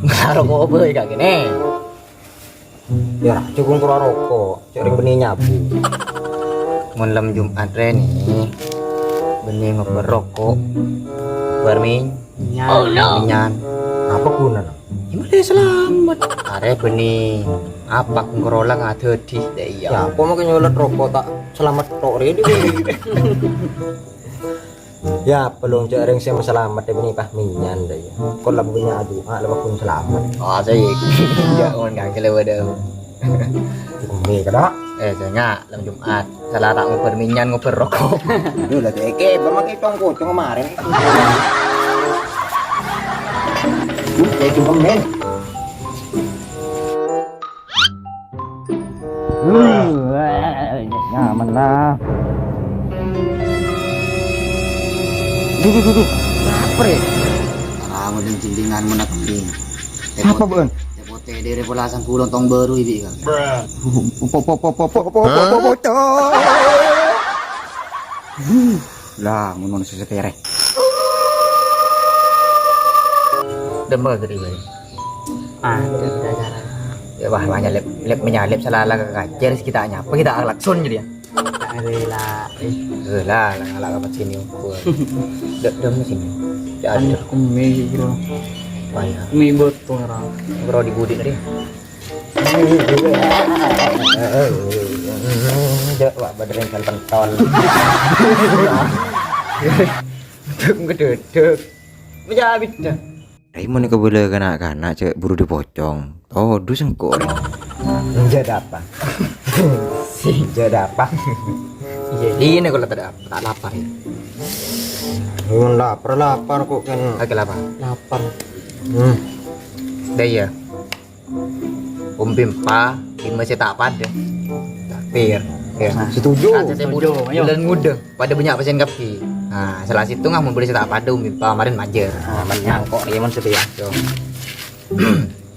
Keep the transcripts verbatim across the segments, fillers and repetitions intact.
Ngaroko bhâi ka kènè. Yâ, jhughân karo roko', cè' rèng bânnè nyabu. Mon lem Jumat rèya, bânnè ngobbhâr roko'. Ngobbhâr min-, minyan. Oh, no. Minyan. Apa ghunana? Yâ, malè salamet. Arè bânnè apa kongkorolang adhâddhi, dâ' iyâ. Yâ, apa makkè nyolot roko' ta' salamet tok rè, dhi. Yâ, apa long cè' rèng sè masalamet è bânnè pas minyan, dâ' iyâ. Kon la bânnya' adu'a, la paggun salamet. Oh, sè iyâ, mon kanggè lè bâdâ. Umi kada. Eh, sènga', lem Jumat. Sala ta' ngobbhâr minyan, ngobbhâr roko'. Aduh, la tèkè, bâ makkè cong-kocong marèn. Duh, tèkè pemain. Nyaman lah. Duh, duh, duh, duh. Apa, Rè? Kamu dan cindingan menakutkan. Apa, Bun? Teh putih dari Pulau Sangkulon tong baru ini, kan? Po, po, po. Lah, ngono sè setere. Dembel tadi, Bay. Ah, itu cara. Ya, wah, wah, nyalip, lip, menyalip, salah, lah, kacer, kita nyapa, kita klakson jadi ya. Tak rela, eh. Eh, lah, lah, lah, apa sini, ukur. Dek, dek, sini. Ya, ada. Anu, kemi, bro. Apa ya? Kemi botong, orang. Bro, di budi tadi. Dek, wak, benerin kan pentol. Dek, ngededek. Menyabit dah. Raymond kabâlâ kana'-kana' cè' buru dipocong. Todus engko' rè. Enjâ' dâpa'. Enjâ' dâpa'. Iya, iya, nih kalau tidak, tak lapar ya. Mun lapar, lapar kok kan. Oke, lapar. Lapar. Hmm. Dah iya. Om Bimpa, lima sè ta' padâ. Tapir. Ya. Nah, setuju. Saat saya setuju, muda, ayo. Bulan muda, padâ bânnya' pasien kabbhi. Nah, salah sèttong amun boleh sè ta' padâ, Om Bimpa marèn majâr. Nah, manyang kok, iya, mon setia. Yo.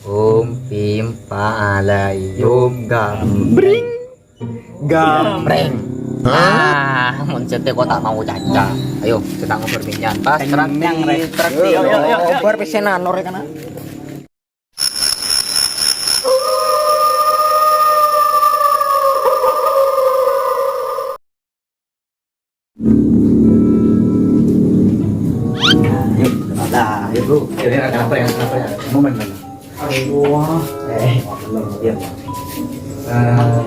Om Bimpa alayom gambring. Gambreng. Ah, mon sèttè kok ta' mau caca. Ayo, sè ta' ngobbhâr minyan. Pas, traktir, traktir. Yo, yo, yo, yo. Ngobbhâr pèssèna, nor, ya, kana'. Yuk, lah, yuk, Bu. Ya, ya, kenapa ya? Kenapa ya? Momen, momen. Aduh. Eh, belum, ya. Eh,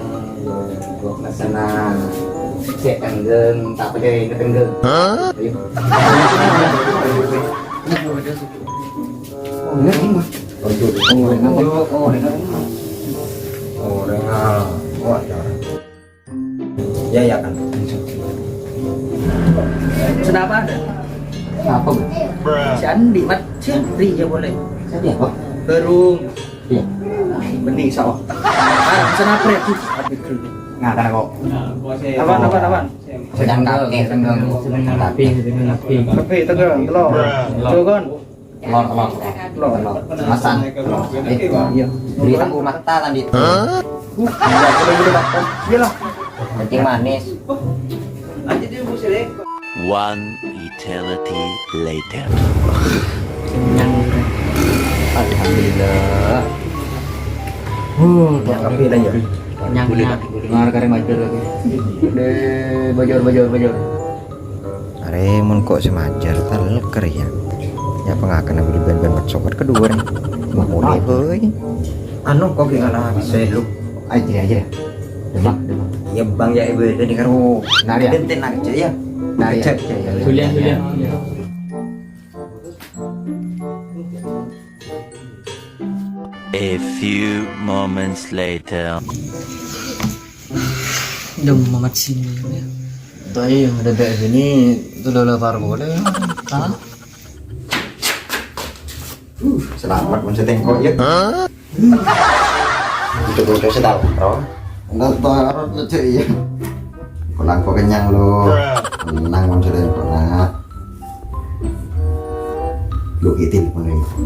Bu, pesenan. Cek tenggang, tak percaya ini tenggang. Hah? Ayo. Oh, ini, ini, Mas. Oh, itu, oh, ini, oh, oh, ini. Oh, ini, ah. Wah, ya. Ya, ya, kan. Kenapa ada? Apa, Bu? Si Andi, Mat. Si Andi, ya, boleh. Siapa? Baru. Iya. Benih sawah. Ah, kenapa ya, Bu? Nah, karena kok. Apaan, apaan, apaan? Sedang kakek, sedang, sedang kakek. Tapi, tegang, telur. Telur. Telur, telur, telur. Telur. Masan, telur. Eh, iya. Beri tangguh mata tadi. Hah? Iya, boleh, boleh, Pak. Iyalah. Kencing manis. One eternity later. Kenyang. Alhamdulillah. Uh, tapi dah ya. Kenyang, kenyang. Dengar kareng bajor lagi. Deh, bajor, bajor, bajor. Arè mon kok sè majâr talker ya. Ya pangakana bâli bân-bân maksod kedua nih. Wah, mulai, hoi. Anu, kok gak ngalah selu? Aja, aja. Demak, demak. Ya, Bang, ya, Ibu, ini karo. Nah, ya. Genten aja, ya. Nah, ya. Aja, aja, ya. Julian, Julian. A few moments later. Dum, mamat sini, ya. Tadi yang ada di sini, itu udah lapar boleh. Hah? Uh, selamat, Mas Tengko, ya. Hah? Itu bocah sih tahu, bro. Enggak taruh lucu, iya. Pulang kok kenyang, lo. Tenang, Mas Tengko, nah. Lu itil, Mas Tengko.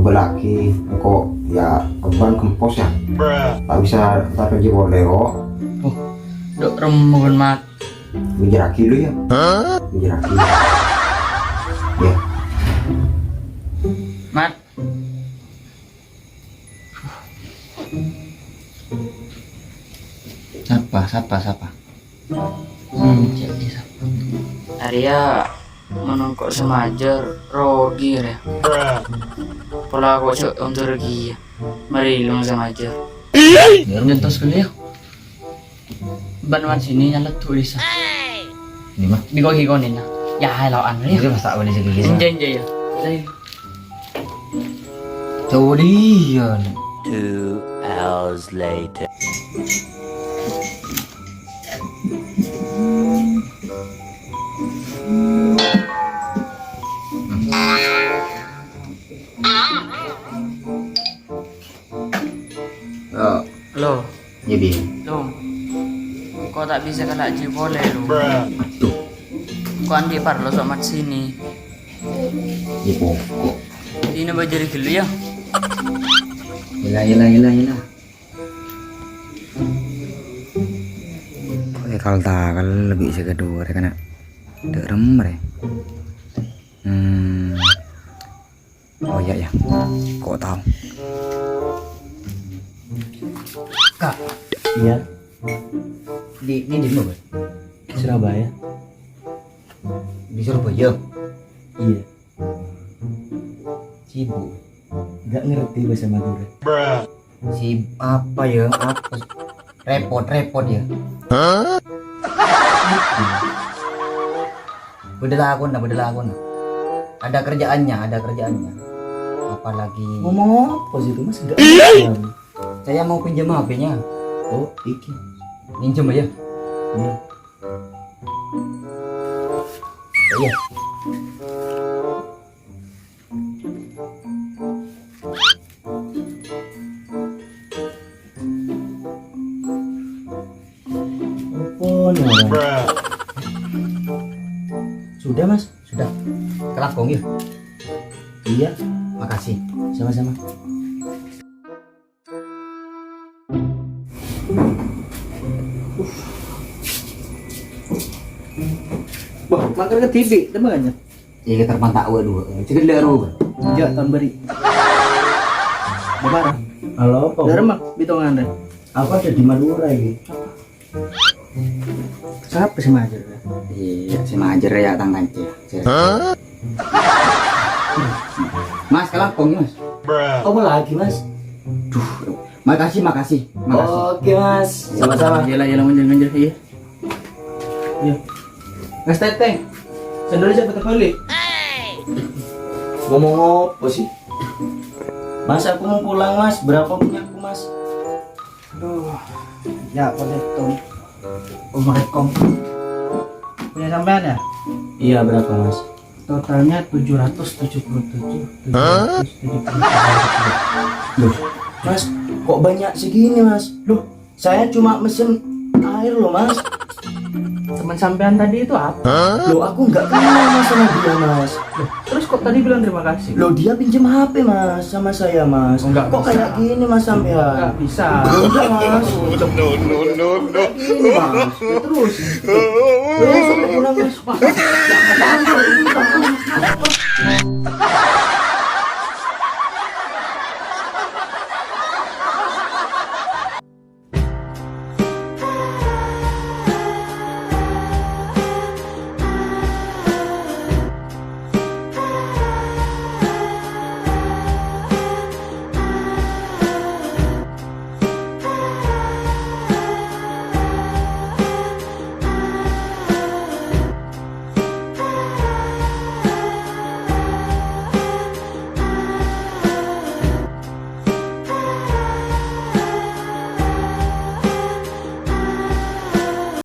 Bâlâ'aghi engko' ya, kembang kempos ya. Ta' bisa, ta' kerja boleh kok. Oh, dok remmun, Mat. Bâjârâghi lu ya. Bâjârâghi. Ya. Mat. Sapa, sapa, sapa? Hmm, jadi sapa? Arèya mon engko' sè majâr, rogi arèya. Pola ko' jhâ' ondur kèya. Mari lung sè majâr. Biar nyentos kali ya. Ban wan sini nyala tulis. Ini mah. Di kohi konin nah. Ya, lawan ya. Ini masa boleh jadi gitu. Enje, enje ya. Jauh dia. Two hours later. Halo. Halo. Iya, Bi. Lo. Engko' ta' bisa kala' ji polè, lo. Aduh. Engko' andi' parlo so' mat sini. Iya, pokok. Dina bâjâri ghâllu, ya. Ila, ila, ila, ila. Kok ya kal-takal lebih sè kedua, rè, kana'. Dek remer, ya. Hmm. Oh iya, ya. Kok tahu? Kak. Iya. Di, ini di mana, Bos? Surabaya. Di Surabaya? Iya. Sibuk. Nggak ngerti bahasa Madura. Si apa ya? Apa? Repot, repot ya. Bâdâ lakona, bâdâ lakona. Ada kerjaannya, ada kerjaannya. Apalagi. Ngomong apa sih itu, Mas? Nggak paham. Saya mau pinjam H P-nya. Oh, iki. Minjem aja. Iya. Iya. Apa nih orang? Sudah, Mas? Sudah. Kelakong ya? Iya. Makasih. Sama-sama. Wah, makan ke T V, temannya. Iya, terpantau dua. Cekit lihat dulu. Ya, tambari. Bapak, halo, Pak. Dari mana? Bitongan deh. Apa ada di Madura ini? Siapa sih majâr, ya? Iya, sè majâr ya, tang kancè. Mas, kelakong, Mas. Apa lagi, Mas? Duh, makasih, makasih, makasih. Oke, Mas. Sama-sama. Iya lah, iya lah, nganjel, nganjel, iya. Iya. Mas Teteng, sendalnya siapa terbalik? Ngomong apa sih? Mas, aku mau pulang, Mas. Berapa punyaku, Mas? Aduh, ya, apa deh, Tom? Assalamualaikum. Punya sampean ya? Iya, berapa, Mas? Totalnya tujuh ratus tujuh puluh tujuh, tujuh ratus tujuh puluh tujuh. Loh, Mas, kok banyak segini, Mas? Loh, saya cuma mesen air loh, Mas. Teman sampean tadi itu apa? Loh, aku nggak kenal, Mas, sama dia, Mas. Loh, terus kok tadi bilang terima kasih? Loh, dia pinjam H P, Mas, sama saya, Mas. Oh, nggak bisa. Kok kayak gini, Mas, sampean? Nggak bisa. Loh, enggak, Mas. No, no, no, no. Kayak gini, Mas. Ya, terus. Loh, sampai pulang, Mas. Wah.